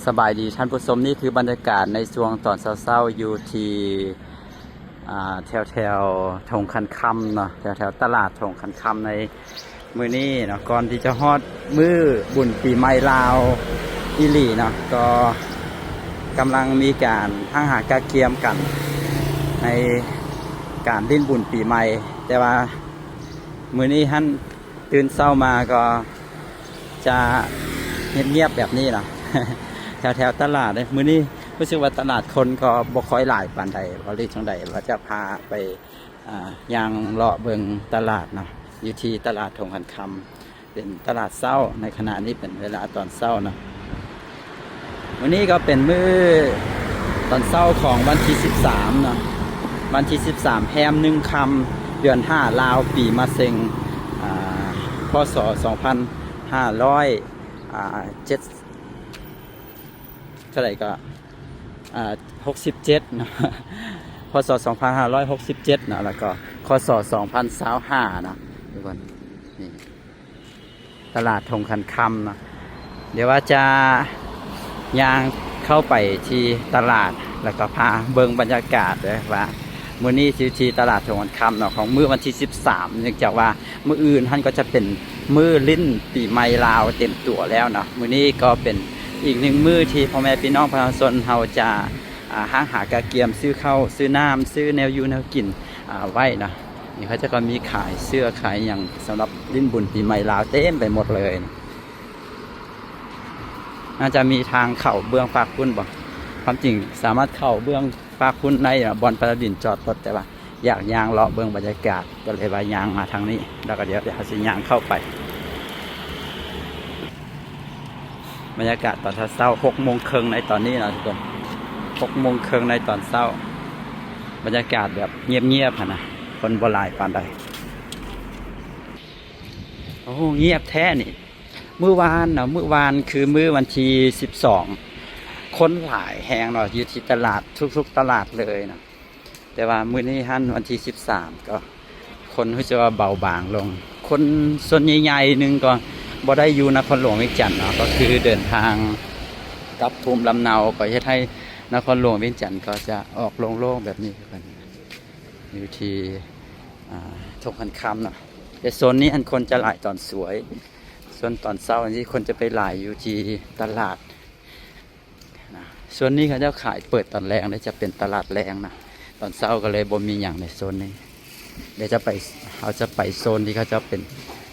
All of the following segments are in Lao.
ສະບາຍດີທ່ານຜູ້ຊົມ, ນີ້ຄືບັນຍາກາດໃນຊ່ວງຕອນເຊົ້າໆ ຢູ່ທີ່ ອ່າ ແຖວໆ ທົ່ງຂັນຄຳເນາະ, ແຖວໆ ຕະຫຼາດທົ່ງຂັນຄຳໃນມື້ນີ້ເນາະ. ກ່ອນທີ່ຈະຮອດມື້ບຸນປີໃໝ່ລາວອີ່ຫຼີເນາະ, ກໍກຳລັງມີການຫ້າງຫາກະກຽມກັນໃນການຫຼິ້ນບຸນປີໃໝ່, ແຕ່ວ່າມື້ນີ້ຫັ້ນ ຕື່ນເຊົ້າມາກໍຈະງຽບໆ ແບບນີ້ເນາະ ແຖວໆ ຕະຫຼາດເດ້. ມື້ນີ້ຮູ້ສຶກວ່າຕະຫຼາດຄົນກໍບໍ່ຄ່ອຍຫຼາຍປານໃດ, ເວົ້າເລື່ອງຈັ່ງໃດ ວ່າຈະພາໄປ ອ່າ ຍ່າງເລາະເບິ່ງຕະຫຼາດເນາະ, ຢູ່ທີ່ຕະຫຼາດທົ່ງຂັນຄຳ ເປັນຕະຫຼາດເຊົ້າ, ໃນຂະນະນີ້ເປັນເວລາຕອນເຊົ້າເນາະ. ມື້ນີ້ກໍເປັນມື້ຕອນເຊົ້າຂອງວັນທີສິບສາມເນາະ, ວັນທີສິບສາມ ແຮມໜຶ່ງຄ່ຳ ເດືອນຫ້າລາວ ປີມະເສັງ ອ່າ ພ.ສ. ສອງພັນຫ້າຮ້ອຍ ອ່າ ເຈັດ ເທົ່າໃດກໍ ອ່າ ຫົກສິບເຈັດເນາະ ພ.ສ. ສອງພັນຫ້າຮ້ອຍຫົກສິບເຈັດເນາະ, ແລ້ວກໍ ຄ.ສ. ສອງພັນຊາວຫ້າເນາະ ທຸກຄົນ. ນີ້ ຕະຫຼາດທົ່ງຂັນຄຳເນາະ. ດຽວວ່າຈະຍ່າງເຂົ້າໄປທີ່ຕະຫຼາດ ແລ້ວກໍພາເບິ່ງບັນຍາກາດເດີວ່າ ມື້ນີ້ຢູ່ທີ່ຕະຫຼາດທົ່ງຂັນຄຳເນາະ ຂອງມື້ວັນທີສິບສາມ, ເນື່ອງຈາກວ່າມື້ອື່ນຫັ້ນກໍຈະເປັນມື້ຫຼິ້ນປີໃໝ່ລາວເຕັມຕົວແລ້ວເນາະ. ມື້ນີ້ກໍເປັນອີກໜຶ່ງມື້ທີ່ພໍ່ແມ່ພີ່ນ້ອງປະຊາຊົນເຮົາຈະ ອ່າ ຫ້າງຫາກະກຽມ ຊື້ເຂົ້າ ຊື້ນ້ຳ ຊື້ແນວຢູ່ແນວກິນ ອ່າ ໄວ້ເນາະ. ນີ້ເຂົາເຈົ້າກໍມີຂາຍເສື້ອຂາຍຫຍັງສຳລັບຫຼິ້ນບຸນປີໃໝ່ລາວເຕັມໄປໝົດເລີຍ. ໜ້າຈະມີທາງເຂົ້າເບື້ອງຟາກພຸ້ນບໍ່? ຄວາມຈິງສາມາດເຂົ້າເບື້ອງຟາກພຸ້ນໄດ້ ບ່ອນປະດານດິນຈອດລົດ, ແຕ່ວ່າຢາກຍ່າງເລາະເບິ່ງບັນຍາກາດ ກໍເລີຍວ່າຍ່າງມາທາງນີ້, ແລ້ວກໍດຽວເຮົາຊິຍ່າງເຂົ້າໄປ. ບັນຍາກາດຕອນເຊົ້າໆ ຫົກໂມງເຄິ່ງໃນຕອນນີ້ເນາະທຸກຄົນ, ຫົກໂມງເຄິ່ງໃນຕອນເຊົ້າ. ບັນຍາກາດແບບງຽບໆ ຫັ້ນນະ, ຄົນບໍ່ຫຼາຍປານໃດ. ໂອ້ ງຽບແທ້ນີ້. ມື້ວານເນາະ, ມື້ວານຄືມື້ວັນທີສິບສອງ ຄົນຫຼາຍແຮງເນາະ ຢູ່ທີ່ຕະຫຼາດ, ທຸກໆ ຕະຫຼາດເລີຍເນາະ. ແຕ່ວ່າມື້ນີ້ຫັ້ນວັນທີສິບສາມ ກໍຄົນຮູ້ສຶກວ່າເບົາບາງລົງ. ຄົນສ່ວນໃຫຍ່ໆ ໜຶ່ງກໍບໍ່ໄດ້ຢູ່ນະຄອນຫຼວງວຽງຈັນເນາະ, ກໍຄືເດີນທາງກັບພູມລຳເນົາ, ກໍເຮັດໃຫ້ນະຄອນຫຼວງວຽງຈັນກໍຈະອອກໂລ່ງໆ ແບບນີ້ຄືກັນ. ຢູ່ທີ່ ອ່າ ທົ່ງຂັນຄຳເນາະ, ແຕ່ໂຊນນີ້ຫັ້ນຄົນຈະຫຼາຍຕອນສວຍ, ສ່ວນຕອນເຊົ້ານີ້ຄົນຈະໄປຫຼາຍຢູ່ທີ່ຕະຫຼາດ. ນະ ສ່ວນນີ້ເຂົາເຈົ້າຂາຍເປີດຕອນແລງເດ້, ຈະເປັນຕະຫຼາດແລງນະ, ຕອນເຊົ້າກໍເລີຍບໍ່ມີຫຍັງໃນໂຊນນີ້. ດຽວຈະໄປ ເຮົາຈະໄປໂຊນທີ່ເຂົາເຈົ້າເປັນ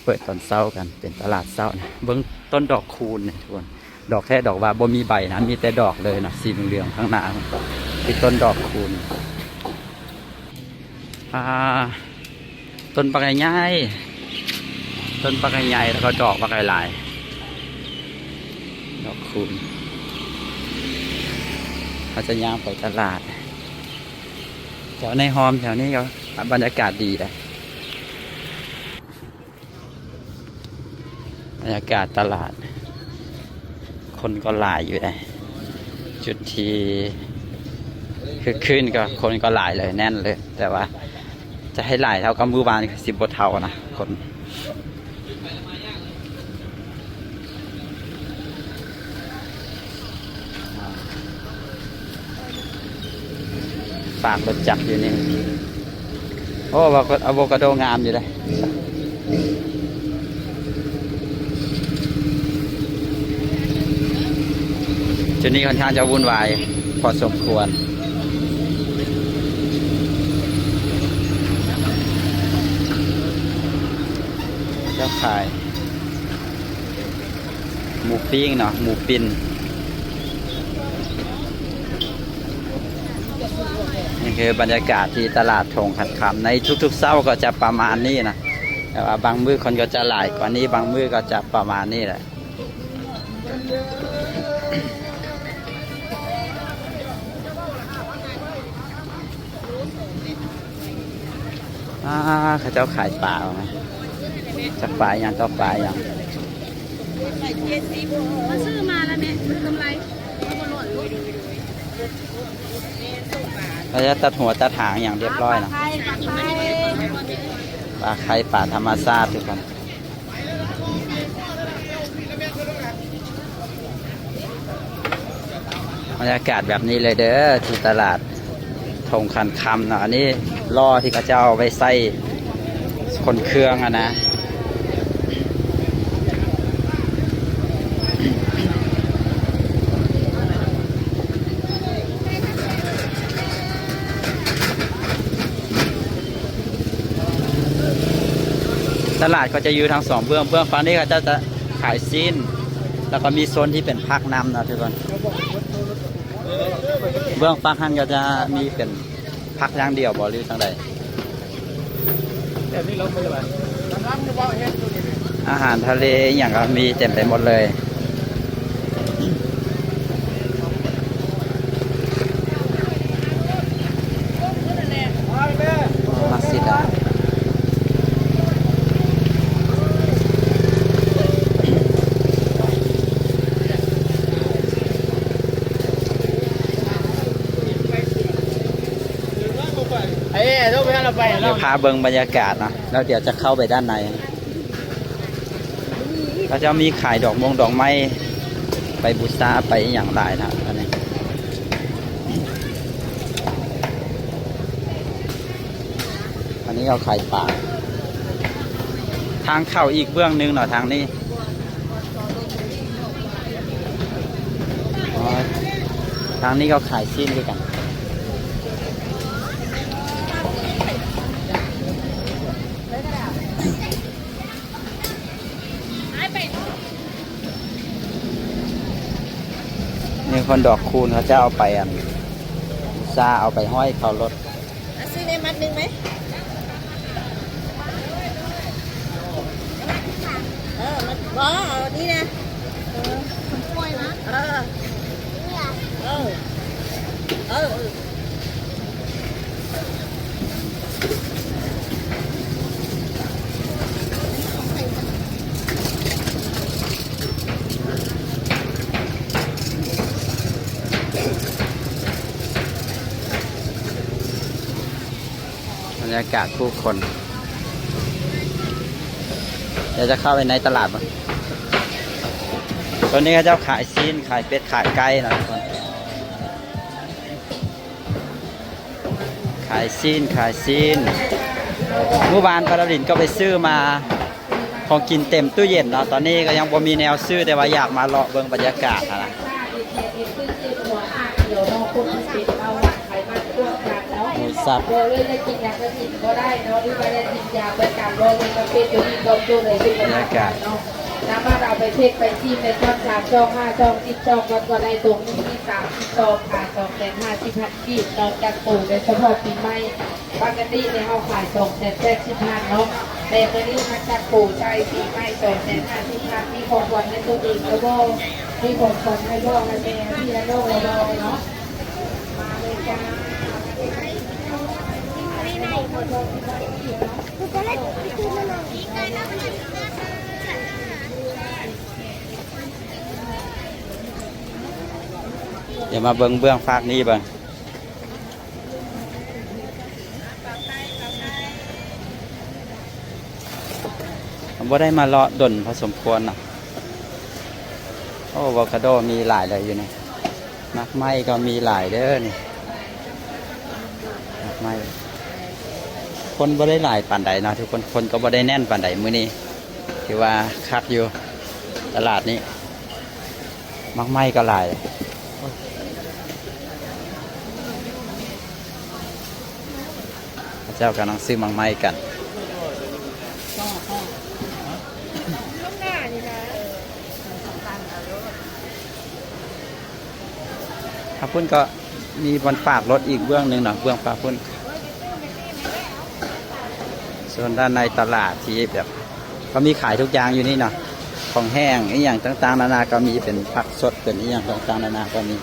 ເປີດຕອນເຊົ້າກັນ, ເປັນຕະຫຼາດເຊົ້ານະ. ເບິ່ງຕົ້ນດອກຄູນນີ້ທຸກຄົນ, ດອກແທ້ດອກວ່າ ບໍ່ມີໃບນະ, ມີແຕ່ດອກເລີຍນະ, ສີເຫຼືອງໆ ຂ້າງໜ້າ ຄືຕົ້ນດອກຄູນ. ອ່າ ຕົ້ນບັກໃຫຍ່ໆ ຕົ້ນບັກໃຫຍ່ໆ ແລ້ວກໍດອກບັກຫຼາຍໆ ດອກຄູນ. ເຮົາຈະຍ່າງໄປຕະຫຼາດ ແຖວໃນຮ່ອມແຖວນີ້ກໍບັນຍາກາດດີເດ້. ບັນຍາກາດຕະຫຼາດ ຄົນກໍຫຼາຍຢູ່ເດ້, ຈຸດທີ່ຄຶກຄື້ນກໍຄົນກໍຫຼາຍເລີຍ, ແໜ້ນເລີຍ, ແຕ່ວ່າຈະໃຫ້ຫຼາຍເທົ່າກັບມື້ວານກໍຊິບໍ່ເທົ່ານະຄົນ. ຝາກລົດຈັກຢູ່ນີ້. ໂອ້ ອາໂວຄາ ອາໂວຄາໂດງາມຢູ່ເດ້. ຈຸດນີ້ຂ້ອນຂ້າງຈະວຸ່ນວາຍພໍສົມຄວນ. ເຈົ້າຂາຍ ໝູປີ້ງເນາະ, ໝູປິ່ນ. ນີ້ຄືບັນຍາກາດທີ່ຕະຫຼາດທົ່ງຂັນຄຳ ໃນທຸກໆເຊົ້າກໍຈະປະມານນີ້ນະ, ແຕ່ວ່າບາງມື້ຄົນກໍຈະຫຼາຍກວ່ານີ້, ບາງມື້ກໍຈະປະມານນີ້ແຫຼະ. ອ່າ ເຂົາເຈົ້າຂາຍປາວ່າ ຈັກປາຫຍັງຕໍ່ປາຫຍັງ. ມາຊື້ມາແລ້ວແມ່ ກຳໄລ ເຂົາຈະຕັດຫົວຕັດຫາງຫຍັງຮຽບຮ້ອຍນະ. ປາໄຂ່ ປາທຳມະຊາດຄືກັນ. ປາໄຂ່ ປາທຳມະຊາດຄືກັນ. ໂອ້ ບັນຍາກາດແບບນີ້ເລີຍເດີ ທີ່ຕະຫຼາດທົ່ງຄັນຄຳເນາະ. ອັນນີ້ລໍ້ທີ່ເຂົາເຈົ້າເອົາໄວ້ໃສ່ຂົນເຄື່ອງຫັ້ນນະ. ຕະຫຼາດກໍຈະຢູ່ທັງສອງເບື້ອງ, ເບື້ອງຝັ່ງນີ້ເຂົາເຈົ້າຈະຂາຍຊີ້ນ ແລ້ວກໍມີໂຊນທີ່ເປັນຜັກນຳເນາະທຸກຄົນ. ເບື້ອງຝັ່ງຫັ້ນກໍຈະມີເປັນຜັກຢ່າງດຽວບໍ ຫຼືຈັ່ງໃດ? ອາຫານທະເລອີ່ຫຍັງກໍມີເຕັມໄປໝົດເລີຍ. ມັກຊິດາ ເອີ ໂທໄປຫາລາວໄປ ດຽວພາເບິ່ງບັນຍາກາດເນາະ ແລ້ວດຽວຈະເຂົ້າໄປດ້ານໃນ. ເຂົາເຈົ້າມີຂາຍດອກມົງດອກໄມ້ ໄປບູຊາໄປອີ່ຫຍັງຫຼາຍນະ. ອັນນີ້ ອັນນີ້ເຂົາຂາຍປາ ທາງເຂົ້າອີກເບື້ອງໜຶ່ງເນາະ ທາງນີ້. ອໍ ທາງນີ້ກໍຂາຍຊີ້ນຄືກັນ. ນີ້ຄົນດອກຄູນ ເຂົາເຈົ້າເອົາໄປ ອັນ ບູຊາ ເອົາໄປຫ້ອຍເຂົ້າລົດ. ເອົາຊື້ແດ່ມັດໜຶ່ງໄໝ? ເອີ ມັນ ບໍ່ ເອົານີ້ນະ. ເອີ ເອີ ເອີ ເອີ. ບັນຍາກາດຜູ້ຄົນ ດຽວຈະເຂົ້າໄປໃນຕະຫຼາດເບິ່ງ. ໂຊນນີ້ເຂົາເຈົ້າຂາຍຊີ້ນ ຂາຍເປັດ ຂາຍໄກ່ເນາະທຸກຄົນ. ຂາຍຊີ້ນ ຂາຍຊີ້ນ. ມື້ວານປາດາວລິນກໍໄປຊື້ມາ ຂອງກິນເຕັມຕູ້ເຢັນເນາະ. ຕອນນີ້ກໍຍັງບໍ່ມີແນວຊື້ ແຕ່ວ່າຢາກມາເລາະເບິ່ງບັນຍາກາດຫັ້ນນະ. ໝູສັບ ບັນຍາກາດ ສາມາດເອົາໄປເພັກໄປຊີມໄດ້ ຊ່ອງ ສາມ ຊ່ອງ ຫ້າ ຊ່ອງ ສິບ ຊ່ອງ ມັນກໍໄດ້ ຕົງໜຶ່ງມີສາມສິບ ຊ່ອງ ຂາຍສອງແສນຫ້າສິບພັນກີບ ຕໍ່ຈັດໂປ ໂດຍສະເພາະປີໃໝ່. ປົກກະຕິນີ້ເຮົາຂາຍສອງແສນແປດສິບພັນເນາະ ແຕ່ມື້ນີ້ມາຈັດໂປໃສ່ປີໃໝ່ສອງແສນຫ້າສິບພັນ. ມີຂອງຂວັນໃຫ້ຕົວເອງແລ້ວບໍ່? ມີຂອງຂວັນໃຫ້ພໍ່ໃຫ້ແມ່ ພີ່ໃຫ້ນ້ອງແລ້ວບໍ່ເນາະ? ມາເລີຍຈ້າ. ດຽວມາເບິ່ງເບື້ອງຟາກນີ້ເບິ່ງ. ບໍ່ໄດ້ມາເລາະດົນພໍສົມຄວນເນາະ. ໂອ້ ອາໂວຄາໂດມີຫຼາຍເລີຍຢູ່ນີ້. ໝາກໄມ້ກໍມີຫຼາຍເດີນີ້ ໝາກໄມ້. ຄົນບໍ່ໄດ້ຫຼາຍປານໃດເນາະທຸກຄົນ, ຄົນກໍບໍ່ໄດ້ແໜ້ນປານໃດມື້ນີ້. ຖືວ່າຄັກຢູ່ຕະຫຼາດນີ້. ໝາກໄມ້ກໍຫຼາຍ. ເຂົາເຈົ້າກຳລັງຊື້ໝາກໄມ້ກັນ. ທາງພຸ້ນກໍມີບ່ອນຝາກລົດອີກເບື້ອງໜຶ່ງເນາະ, ເບື້ອງຝາກພຸ້ນ. ສ່ວນດ້ານໃນຕະຫຼາດທີ່ແບບ ກໍມີຂາຍທຸກຢ່າງຢູ່ນີ້ເນາະ, ຂອງແຫ້ງອີ່ຫຍັງຕ່າງໆນານາກໍມີ, ເປັນຜັກສົດ ເປັນອີ່ຫຍັງຕ່າງໆນານາກໍມີ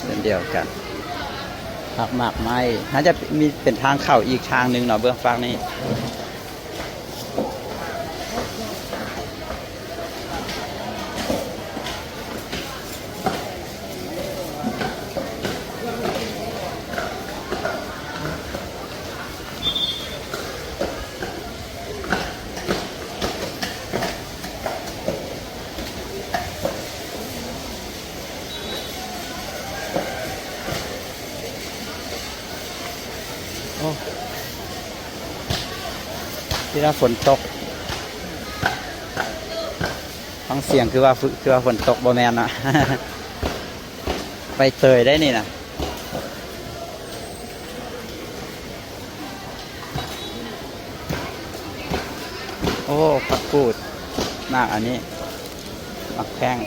ເຊັ່ນດຽວກັນ. ຜັກໝາກໄມ້ ໜ້າຈະມີເປັນທາງເຂົ້າອີກທາງໜຶ່ງເນາະ ເບື້ອງຟາກນີ້. ວ່າຝົນຕົກ ຟັງສຽງຄືວ່າ ຄືວ່າຝົນຕົກ ບໍ່ແມ່ນນະ ໃບເຕີຍໄດ໋ນີ້ນະ. ໂອ້ ຜັກກູດ ໝາກອັນນີ້ ໝາກແຂ້ງ.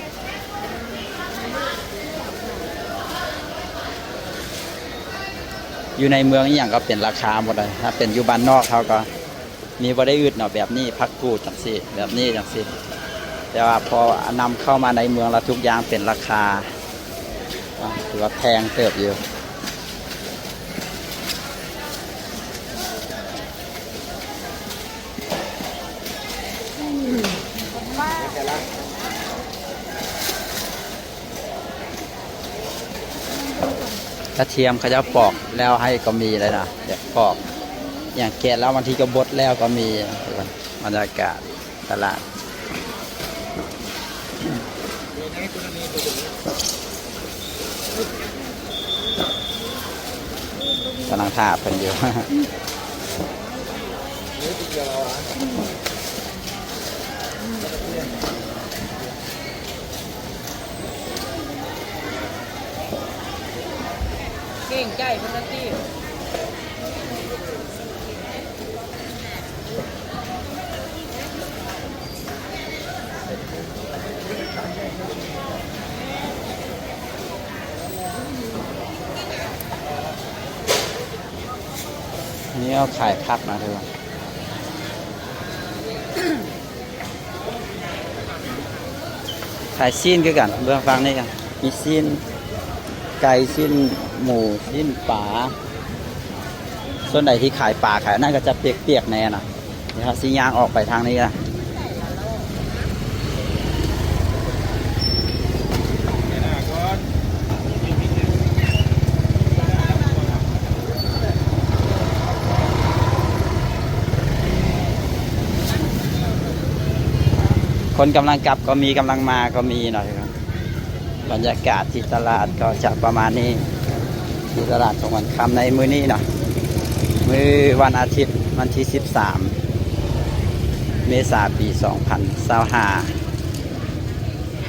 ຢູ່ໃນເມືອງອີ່ຫຍັງກໍເປັນລາຄາໝົດເລີຍ. ຖ້າເປັນຢູ່ບ້ານນອກເຮົາກໍມີບໍ່ໄດ້ອຶດເນາະ ແບບນີ້ ຜັກກູດຈັ່ງຊີ້ ແບບນີ້ຈັ່ງຊີ້. ແຕ່ວ່າພໍນຳເຂົ້າມາໃນເມືອງແລ້ວ ທຸກຢ່າງເປັນລາຄາ ຖືວ່າແພງເຕີບຢູ່. ກະທຽມເຂົາເຈົ້າປອກແລ້ວໃຫ້ກໍມີເລີຍນະ ແບບປອກຫຍັງແກະແລ້ວ ບາງທີກໍບົດແລ້ວກໍມີ. ບັນຍາກາດຕະຫຼາດ ກຳລັງຖ້າເພິ່ນຢູ່. ເກງໃຈເພິ່ນລະຕິ. ອັນນີ້ເຂົາຂາຍຜັກນະທຸກຄົນ. ຂາຍຊີ້ນຄືກັນ ເບື້ອງຝັ່ງນີ້ກໍມີຊີ້ນໄກ່ ຊີ້ນໝູ ຊີ້ນປາ. ສ່ວນໃດທີ່ຂາຍປາຂາຍອັນນັ້ນກໍຈະປຽກໆແດ່ນະ. ດຽວເຮົາຊິຍ່າງອອກໄປທາງນີ້ນະ. ຄົນກຳລັງກັບກໍມີ ກຳລັງມາກໍມີເນາະ. ບັນຍາກາດທີ່ຕະຫຼາດກໍຈະປະມານນີ້ ທີ່ຕະຫຼາດທົ່ງຄຳໃນມື້ນີ້ເນາະ ມື້ວັນອາທິດ ວັນທີສິບສາມ ເມສາ ປີສອງພັນຊາວຫ້າ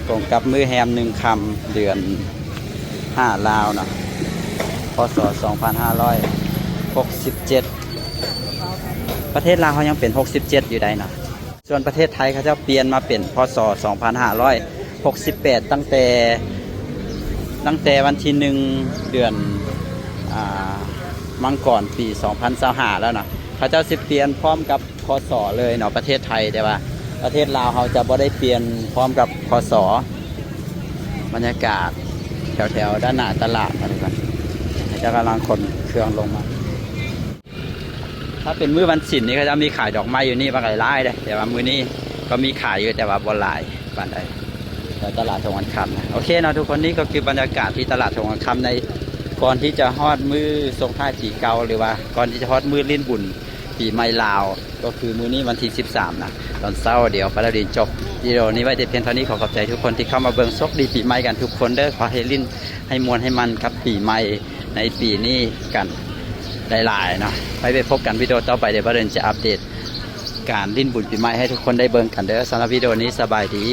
ກົງກັບມື້ແຮມໜຶ່ງຄ່ຳ ເດືອນຫ້າລາວເນາະ ພ.ສ. ສອງພັນຫ້າຮ້ອຍຫົກສິບເຈັດ. ປະເທດລາວເຮົາຍັງເປັນຫົກສິບເຈັດຢູ່ໃດ໋ເນາະ. ສ່ວນປະເທດໄທເຂົາເຈົ້າປ່ຽນມາເປັນ ພ.ສ. ສອງພັນຫ້າຮ້ອຍຫົກສິບແປດ ຕັ້ງແຕ່ ຕັ້ງແຕ່ວັນທີໜຶ່ງ ເດືອນ ອາ ມັງກອນ ປີສອງພັນຊາວຫ້າແລ້ວເນາະ. ເຂົາເຈົ້າຊິປ່ຽນພ້ອມກັບ ພ.ສ. ເລີຍເນາະ ປະເທດໄທ, ແຕ່ວ່າປະເທດລາວເຮົາຈະບໍ່ໄດ້ປ່ຽນພ້ອມກັບ ພ.ສ. ບັນຍາກາດແຖວໆດ້ານໜ້າຕະຫຼາດ ເຂົາເຈົ້າກຳລັງຂົນເຄື່ອງລົງມາ. ຖ້າເປັນມື້ວັນສິນນີ້ ເຂົາເຈົ້າມີຂາຍດອກໄມ້ຢູ່ນີ້ບັກຫຼາຍໆເດ້, ແຕ່ວ່າມື້ນີ້ກໍມີຂາຍຢູ່ ແຕ່ວ່າບໍ່ຫຼາຍປານໃດ ແຖວຕະຫຼາດທົ່ງຄຳນະ. ໂອເຄເນາະທຸກຄົນ, ນີ້ກໍຄືບັນຍາກາດທີ່ຕະຫຼາດທົ່ງຄຳໃນ ກ່ອນທີ່ຈະຮອດມື້ສົ່ງທ້າຍປີເກົ່າ ຫຼືວ່າກ່ອນທີ່ຈະຮອດມື້ຫຼິ້ນບຸນປີໃໝ່ລາວ ກໍຄືມື້ນີ້ວັນທີສິບສາມນະ ຕອນເຊົ້າ. ດຽວປາລາດິນຈົບວິດີໂອນີ້ໄວ້ແຕ່ພຽງເທົ່ານີ້. ຂໍຂອບໃຈທຸກຄົນທີ່ເຂົ້າມາເບິ່ງ. ໂຊກດີປີໃໝ່ກັນທຸກຄົນເດີ. ຂໍໃຫ້ຫຼິ້ນ ໃຫ້ມ່ວນ ໃຫ້ມັນກັບປີໃໝ່ໃນປີນີ້ກັນຫຼາຍໆເນາະ. ໄວ້ໄປພົບກັນວິດີໂອຕໍ່ໄປເດີ, ບ່າວເດີນຈະອັບເດດການຫຼິ້ນບຸນປີໃໝ່ໃຫ້ທຸກຄົນໄດ້ເບິ່ງກັນເດີ. ສຳລັບວິດີໂອນີ້ ສະບາຍດີ.